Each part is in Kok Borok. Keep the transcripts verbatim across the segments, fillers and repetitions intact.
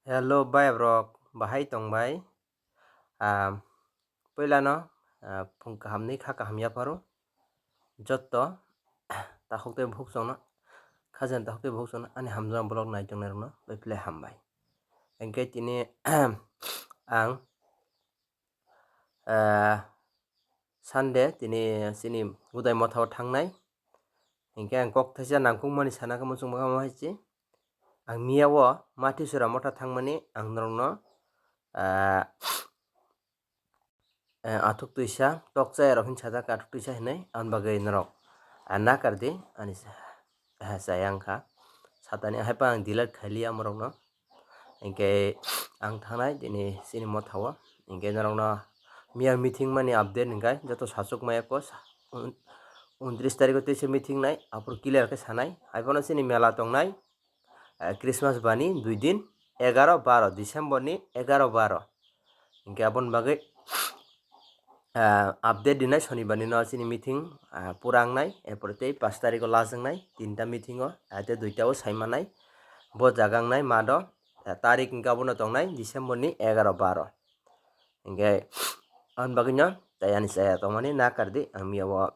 Hello bai rok, bahai tong bai? Ah, puila no, ah, phung kaham ni kha kaham yapharo. Jotto takhuk tei bukhuk chwngno, khajan takhuk tei bukhuk chwngno ani hamjak vlog nai tongnai rokno bai philai hambai. Hwnkhe tini ang, ah, Sunday tini chini Budai Motha o thangnai. Hinkhe ang kok thaisa nangkukmani sana khe muchung bwkha ma hai chi. Ang miya o Matisora Motha thangmani ang norokno, ah, eh, athuk twisa, tok chaya rok hin sajak athuk twisa hinwi, aboni bagwi norok, ah, nakar di, ani sa-, ah, chaya wngkha. Satani hai phano ang delete khailiya omorokno. Hinkhe ang thangnai tini chini Motha o. Hinkhe norokno miya meeting mani update hinkhe joto sachuk maya ko sa-, un-, untris tarikh o teisa meeting nai, aphuru clear khe sanai. Hai phano chini mela tongnai, eh, Christmas bani dui din, egaro baro, December ni egaro baro. Hinkhe aboni bagwi, ah, update dinai sonibar ni no chini meeting, ah, pura wngnai, erpore tei pash tarikh o last wngnai, tinta meeting o, ah, tei duita o sai manai, bo jaga wngnai mado, ah, tarik hinkhe abono tongnai December ni egaro baro. Hinkhe aboni bagwi no tei ani chaya tongmani nakar di, ang miya o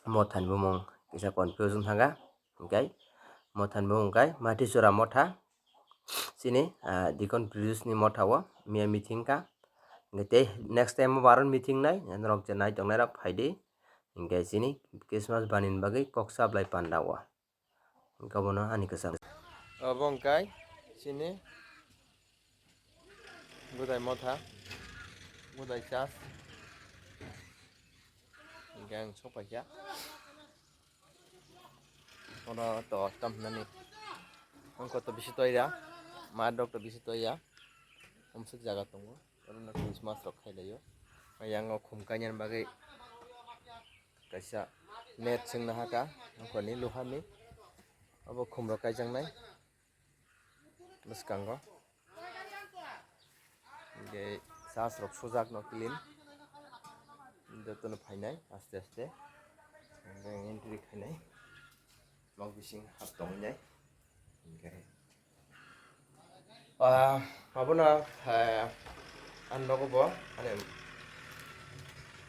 Motha ni bumung kisa confusion thangkha, hinkhe Motha ni bumung khe Matisora Motha. Chini, ah, Deacon Prince ni Motha o miya meeting kha. Hinkhe tei next time o baron meeting nai, norok je nai tongnai rok phai di. Hinkhe chini Christmas bani ni bagwi kok chaplai panda o. Hinkhe abono ani kwcham. Obo hinkhe chini Budai Motha, Budai Church. Hinkhe ang sok paikha. Oro to tam hinani. Wngkha to bisi toya, ma dok to bisi toya. Umsuk jaga tongo. Oro no Christmas rok khai laio. Yang o khum kainani bagwi kaisa net sengna haka. Wngkha ni luha ni. Obo khum rok kaijaknai. Bwskango. Hinkhe church rok sujak no clean. Jotono phainai aste aste. Hinkhe entry khainai. Nok bising hap tongwi nai. Hinkhe, ah, abono, ah, ang nogo bo, ani,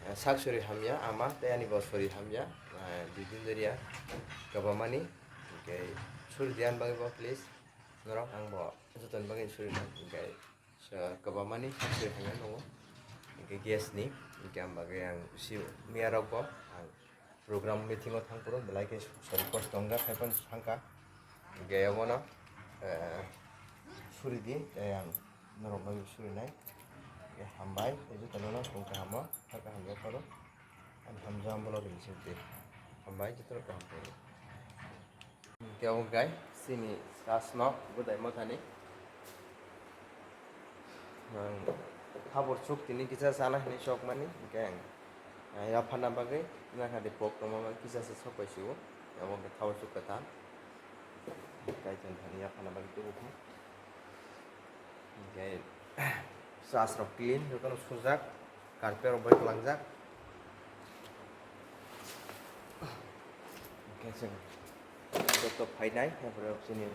ah, sak suri hamya, ama tei ani bo suri hamya, ah, dui din doriya kwbangmani. Hinkhe suri di ani bagwi bo please. Norok ang bo jotoni bagwi suri nai. Hinkhe so, kwbangmani suri hamya nungo. Hinkhe gas ni, hinkhe ang bagwi ang si miya rok bo ang program meeting o thang phuru belai khe sori kosto wngkha, khai phano thangkha. Hinkhe abono, eh, suri di, tei ang norok bagwi suri nai. Hinkhe hambai, tei jotono no tong kaham o, kha kaham yapharo. Ang hamjak ang bolong rini suri di. Hambai, jotono kaham phuru. Hinkhe obo gai chini church no Budai Mothani. Ang habor chuk tini kisa chana hinwi chokmani, hinkhe ang, ah, yaphana bagwi nakha de pok tongma bai kisa se sok bai sio. Obo hinkhe thabor chuk kwtal. Kaitor thani yaphana bagwi tubu kha. Hinkhe church rok clean, jotono sujak. Carpet rok bai kwlangjak. Hinkhe chwng joto phainai, haphuru chini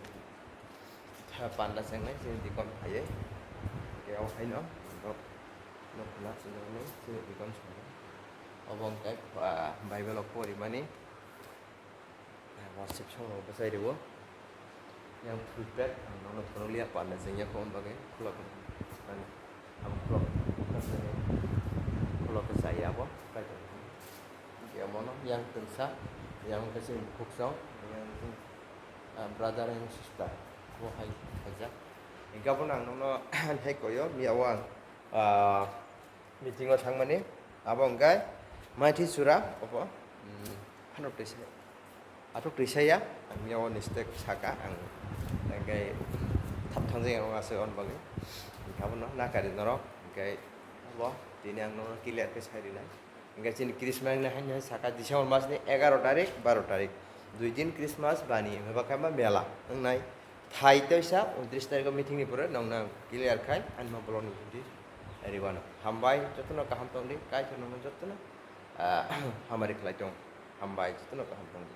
panda chengnai, chini deacon phaiwi. Hinkhe o haino nok, nok khna chini deacon swngo. Obo hinkhe, ah, Bible rok porimani. Worship song rok bwchai rwo. Yang full plate ang nono phunukliya panda chengya kho bagwi khulok ang khulok khulok khe chaya bo kaitor. Yang bono yang twngsa yang khe chini bukhuksong yang, ah, brother and sister bo hai khaijak. Hinkhe abono ang nono hai koyo miya o ang, ah, meeting o thangmani, abo hwnkhe Maithai Sura, obo, mm, phano twisa, athuk twisa ya, ang yago mistake saka, ang hwnkhe thap thangjak ang aswk on bagwi, hwnkhe abono nakari norok, hwnkhe abo tini ang nono clear khe sai rinai, hwnkhe chini Christmas ni haino hai saka December mas ni egaro tarik, baro tarik, dui din Christmas bani, hwnkhe bakha ma mela wngnai. Thai toisa untris tarikh o meeting ni pore nong nang clear khai ani ma bolong ni hindi riwano. Hambai jotono kaham tong di, Kaitor nong jotono, ah, hamari khlai tong. Hambai jotono kaham tong di.